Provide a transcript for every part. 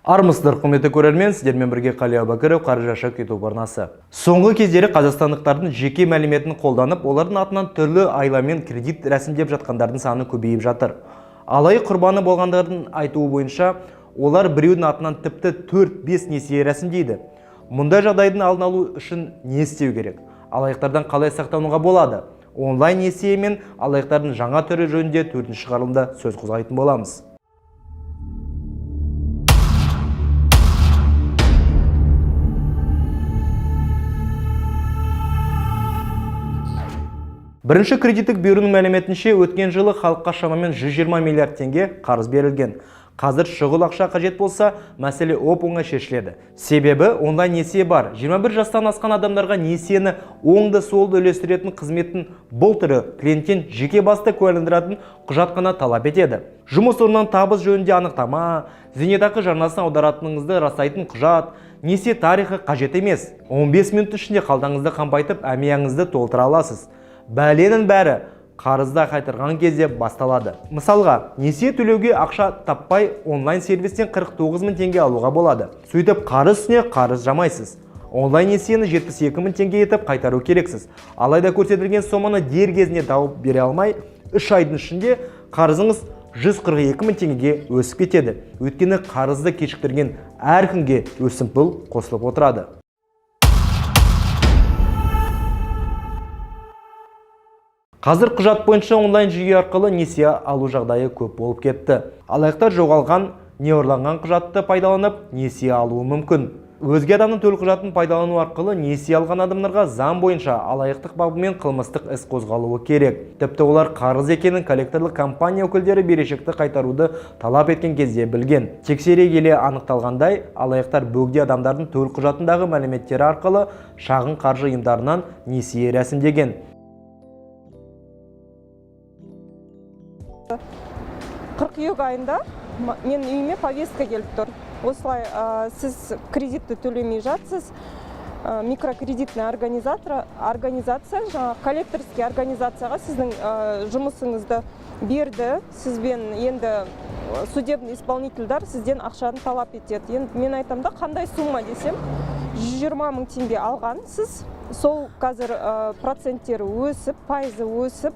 Армысыздар, құрметті көрермен, сіздермен бірге Қали Әубәкіров, Қаржы Ашық YouTube арнасы. Соңғы кездері қазақстандықтардың жеке мәліметін қолданып, олардың атынан түрлі айламен кредит рәсімдеп жатқандардың саны көбейіп жатыр. Алайық құрбаны болғандардың айтуы бойынша, олар біреудің атынан тіпті 4-5 несие рәсімдейді. Мұндай жағдайдың алдын алу үшін не істеу керек? Алаяқтардан қалай сақтануға болады? Онлайн несие мен алаяқтардың жаңа түрі жөнінде төртінші шығарылымда сөз қозғайтын боламыз. Бірінші кредиттік бюроның мәліметінше, өткен жылы халыққа шамамен 120 миллиард теңге қарыз берілген. Қазір шұғыл ақша қажет болса, мәселе оп-оңай шешіледі. Себебі онлайн несие бар. 21 жастан асқан адамдарға несиені оңды-солды үлестіретін қызметтің бұл түрі клиенттен жеке басты куәландыратын құжат қана талап етеді. Жұмыс орнынан табыс жөнінде анықтама, зейнетақы жарнасын аударатыныңызды растайтын құжат, несие тарихы қажет емес. 15 минут ішінде қалтаңызды қампайтып, әмияныңызды толтыра аласыз. Бәленің бәрі қарызды қайтарған кезде басталады. Мысалға, несие төлеуге ақша таппай онлайн сервистен 49 мың теңге алуға болады. Сөйтіп қарыз үстіне қарыз жамайсыз. Онлайн несиені 72 мың теңге етіп қайтару керексіз. Алайда көрсетілген соманы дер кезінде тауып бере алмай, 3 айдың ішінде қарызыңыз 142 мың теңгеге өсіп кетеді. Өйткені қарызды кешіктірген әр күнге өсімпұл қосылып отырады. Қазір құжат бойынша онлайн жүйе арқылы несие алу жағдайы көп болып кетті. Алаяқтар жоғалған, не ұрланған құжатты пайдаланып несие алуы мүмкін. Өзге адамның төлқұжатын пайдалану арқылы несие алған адамдарға заң бойынша алаяқтық бабымен қылмыстық іс қозғалуы керек. Тіпті олар қарыз екенін коллекторлық компания өкілдері берешекті қайтаруды талап еткен кезде білген. Тексере келе анықталғандай, алаяқтар бөгде адамдардың төлқұжатындағы мәліметтері арқылы шағын қаржы ұйымдарынан несие рәсімдеген. Қыркүйек айында менің үйіме повестка келіп тұр. Осылай, сіз кредитті төлемей жатсыз, микрокредитный организация, жаңағы коллекторский организацияға сіздің жұмысыңызды берді. Сізбен енді судебный исполнительдар сізден ақшаны талап етеді. Енді мен айтамын да, қандай сумма десем, 120 мың теңге алғансыз. Сол қазір проценттері өсіп, пайызы өсіп,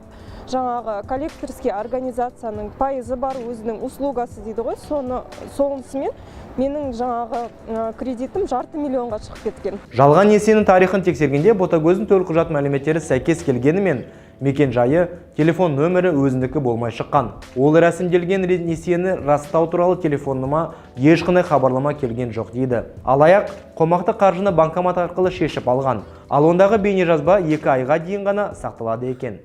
жаңағы коллекторский организацияның пайызы бар, өзінің услугасы дейді ғой, соны сонысымен менің жаңағы кредитім жарты миллионға шығып кеткен. Жалған несиенің тарихын тексергенде Ботагөздің төлқұжат мәліметтері сәйкес келгенімен, мекен жайы, телефон нөмірі өзіндікі болмай шыққан. Ол рәсімделген несиені растау туралы телефоныма ешқандай хабарлама келген жоқ дейді. Алаяқ қомақты қаржыны банкомат арқылы шешіп алған. Ал ондағы бейнежазба 2 айға дейін ғана сақталады екен.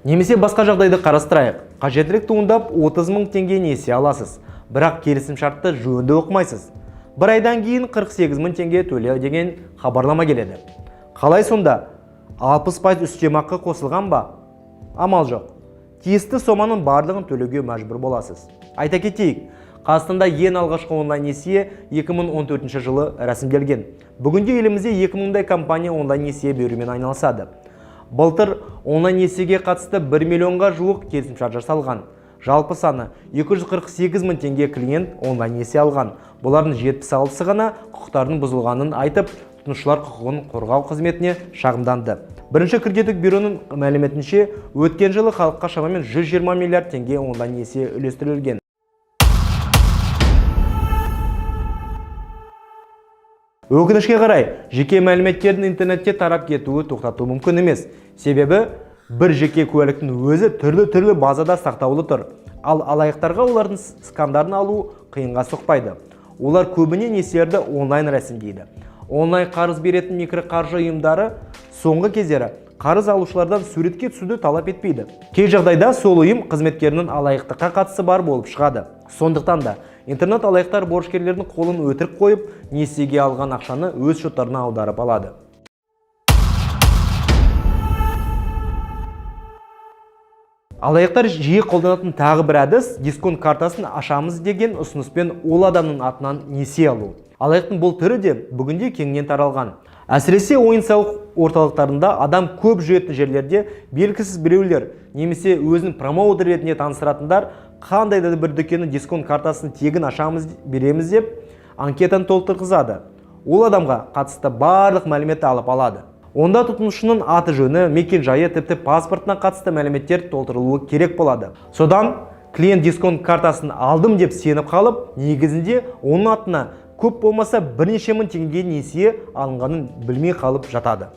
Немесе басқа жағдайды қарастырайық. Қажеттілік туындап 30 мың теңге несие аласыз. Бірақ келісімшартты жөнді оқымайсыз. Бір айдан кейін 48 мың теңге төле деген хабарлама келеді. Қалай сонда? 60% үстемақы қосылған ба? Амал жоқ. Тиісті соманың барлығын төлеуге мәжбүр боласыз. Айта кетейік, Қазақстанда ең алғашқы онлайн несие 2014 жылы рәсімделген. Бүгінде елімізде 2000-дай компания онлайн несие берумен айналысады. Былтыр онлайн несиеге қатысты 1 миллионға жуық келісімшарт жасалған. Жалпы саны 248 мың теңге клиент онлайн несие алған. Бұлардың 76-сы ғана құқықтарының бұзылғанын айтып, тұтынушылар құқығын қорғау қызметіне шағымданды. Бірінші кредиттік бюроның мәліметінше, өткен жылы халыққа шамамен 120 миллиард теңге онлайн несие үлестірілген. Өкінішке қарай, жеке мәліметтердің интернетте тарап кетуі тоқтату мүмкін емес. Себебі бір жеке куәліктің өзі түрлі-түрлі базада сақтаулы тұр. Ал алаяқтарға олардың скандарын алу қиынға соқпайды. Олар көбіне несиелерді онлайн рәсімдейді. Онлайн қарыз беретін микроқаржы ұйымдары соңғы кездері қарыз алушылардан суретке түсуді талап етпейді. Кей жағдайда сол ұйым қызметкерінің алаяқтыққа қатысы бар болып шығады. Сондықтан да интернет алаяқтар борышкерлердің қолын өтірік қойып, несиеге алған ақшаны өз шоттарына аударып алады. Алаяқтар жиі қолданатын тағы бір әдіс дисконт картасын ашамыз деген ұсыныспен ол адамның атынан несие алу. Алаяқтың бұл түрі де бүгінде кеңінен таралған. Әсіресе ойын-сауық орталықтарында адам көп жүретін жерлерде белгісіз біреулер немесе өзін промоутер ретінде таныстыратындар қандай да бір дүкеннің дисконт картасын тегін ашамыз береміз деп анкетаны толтырғызады. Ол адамға қатысты барлық мәліметті алып алады. Онда тұтынушының аты жөні, мекен-жайы, тіпті паспортына қатысты мәліметтер толтырылуы керек болады. Содан клиент дисконт картасын алдым деп сеніп қалып, негізінде оның атына көп болмаса бірнеше мың теңге несие алынғанын білмей қалып жатады.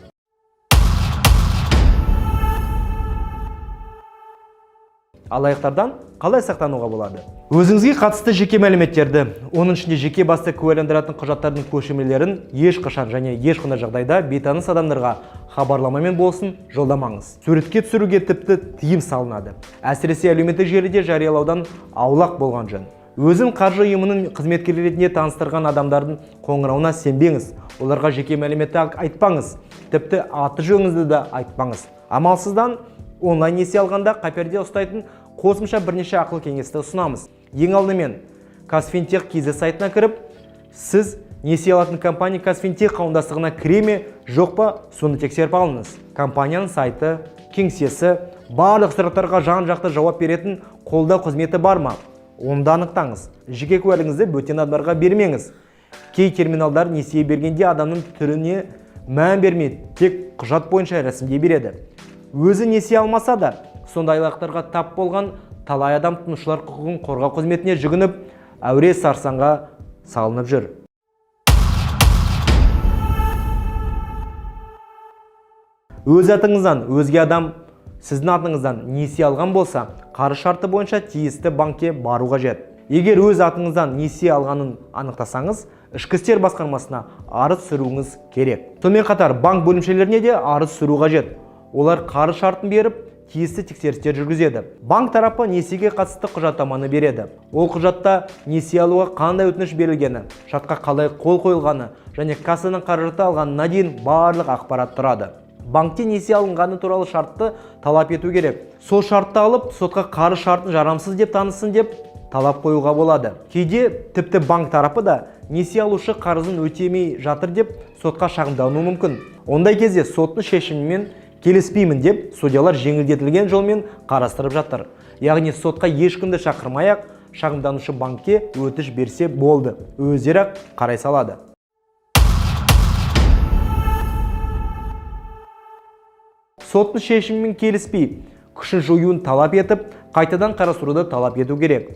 Алаяқтардан қалай сақтануға болады? Өзіңізге қатысты жеке мәліметтерді, оның ішінде жеке басты куәландыратын құжаттардың көшірмелерін ешқашан және ешқандай жағдайда бейтаныс адамдарға хабарламамен болсын жолдамаңыз. Суретке түсіруге тіпті тыйым салынады. Әсіресе әлеуметтік желіде жариялаудан аулақ болған жөн. Өзін қаржы ұйымының қызметкері ретінде таныстырған адамдардың қоңырауына сенбеңіз. Оларға жеке мәліметті айтпаңыз, тіпті аты жөніңізді де айтпаңыз. Амалсыздан онлайн несие алғанда қаперде ұстайтын қосымша бірнеше ақыл кеңесті ұсынамыз. Ең алдымен Казфинтех KZ сайтына кіріп, сіз несие алатын компания Казфинтех қауымдастығына кіре ме, жоқ па, соны тексеріп алыңыз. Компанияның сайты, кеңсесі, барлық сұрақтарға жан-жақты жауап беретін қолдау қызметі бар ма? Оны да анықтаңыз. Жеке куәлігіңізді бөтен адамдарға бермеңіз. Кей терминалдар несие бергенде адамның түріне мән бермей, тек құжат бойынша рәсімдей береді. Өзі несие алмаса да, сондай алаяқтарға тап болған талай адам тұтынушылар құқығын қорғау қызметіне жүгініп, әуре сарсаңға салынып жүр. Өз атыңыздан өзге адам сіздің атыңыздан несие алған болса, қарыз шарты бойынша тиісті банкке бару қажет. Егер өз атыңыздан несие алғанын анықтасаңыз, ішкі істер басқармасына арыз түсіруіңіз керек. Сонымен қатар банк бөлімшелеріне де арыз түсіру қажет. Олар қарыз шартын беріп, тиісті тексерістер жүргізеді. Банк тарапы несиеге қатысты құжаттаманы береді. Ол құжатта несие алуға қандай өтініш берілгені, шартқа қалай қол қойылғаны және кассадан қаражатты алғанына дейін барлық ақпарат тұрады. Банкте несие алынғаны туралы шартты талап ету керек. Сол шартты алып, сотқа қарыз шартын жарамсыз деп танысын деп талап қоюға болады. Кейде тіпті банк тарапы да несие алушы қарызын өтемей жатыр деп сотқа шағымдануы мүмкін. Ондай кезде соттың шешімімен келіспеймін деп судьялар жеңілдетілген жолмен қарастырып жатыр. Яғни сотқа ешкімді шақырмай-ақ шағымданушы банкке өтініш берсе болды, өздері қарай салады. Соттың шешімімен келіспей, күшін жоюын талап етіп, қайтадан қарастыруды талап ету керек.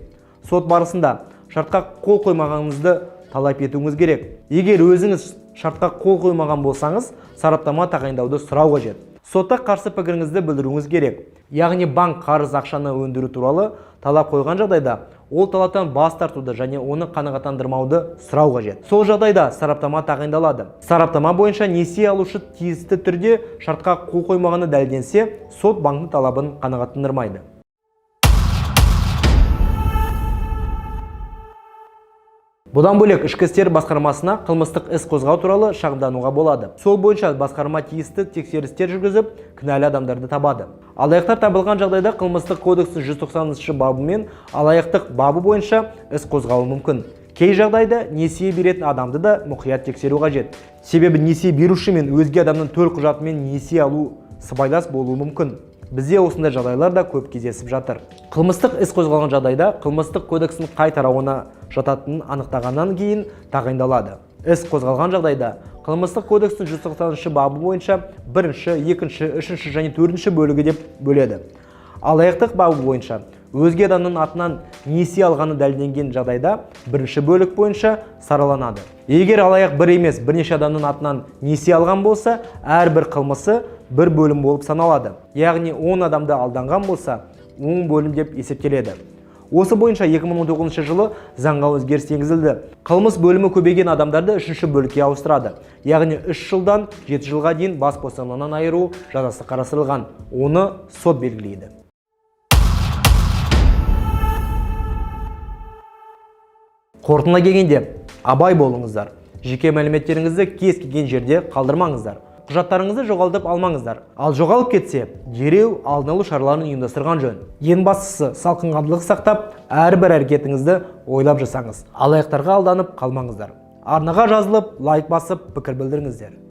Сот барысында шартқа қол қоймағаныңызды талап етуіңіз керек. Егер өзіңіз шартқа қол қоймаған болсаңыз, сараптама тағайындауды сұрау қажет. Сотта қарсы пікіріңізді білдіруіңіз керек. Яғни банк қарыз ақшаны өндіру туралы талап қойған жағдайда, ол талаптан бас тартуды және оны қанағаттандырмауды сұрау қажет. Сол жағдайда сараптама тағайындалады. Сараптама бойынша несие алушы тиісті түрде шартқа қол қоймағаны дәлелденсе, сот банктің талабын қанағаттандырмайды. Бұдан бөлек ішкі істер басқармасына қылмыстық іс қозғау туралы шағымдануға болады. Сол бойынша басқарма тиісті тексерістер жүргізіп, кінәлі адамдарды табады. Алаяқтар табылған жағдайда қылмыстық кодекстің 190 бабымен алаяқтық бабы бойынша іс қозғауы мүмкін. Кей жағдайда несие беретін адамды да мұқият тексеру қажет. Себебі несие беруші мен өзге адамның төлқұжатымен несие алу сыбайлас болуы мүмкін. Бізде осындай жағдайлар да көп кездесіп жатыр. Қылмыстық іс қозғалған жағдайда қылмыстық кодекстің қай тарауына жататынын анықтағаннан кейін тағайындалады. Іс қозғалған жағдайда қылмыстық кодекстің 190 бабы бойынша 1-ші, 2-ші, 3-ші және 4-ші бөлігі деп бөледі. Алаяқтық бабы бойынша өзге адамның атынан несие алғаны дәлелденген жағдайда 1-ші бөлік бойынша сараланады. Егер алаяқ бір емес бірнеше адамның атынан несие алған болса, әрбір қылмысы бір бөлім болып саналады. Яғни 10 адамды алданған болса, 10 бөлім деп есептеледі. Осы бойынша 2019 жылы заңға өзгеріс енгізілді. Қылмыс бөлімі көбейген адамдарды 3-ші бөлікке ауыстырады. Яғни 3 жылдан 7 жылға дейін бас бостандығынан айыру жазасы қарастырылған. Оны сот белгілейді. Қорытындылай келгенде, абай болыңыздар. Жеке мәліметтеріңізді кез келген жерде қалдырмаңыздар. Құжаттарыңызды жоғалтып алмаңыздар. Ал жоғалып кетсе, дереу алдын алу шараларын ұйымдастырған жөн. Ең бастысы, салқынқандылық сақтап, әрбір әрекетіңізді ойлап жасаңыз. Алаяқтарға алданып қалмаңыздар. Арнаға жазылып, лайк басып, пікір білдіріңіздер.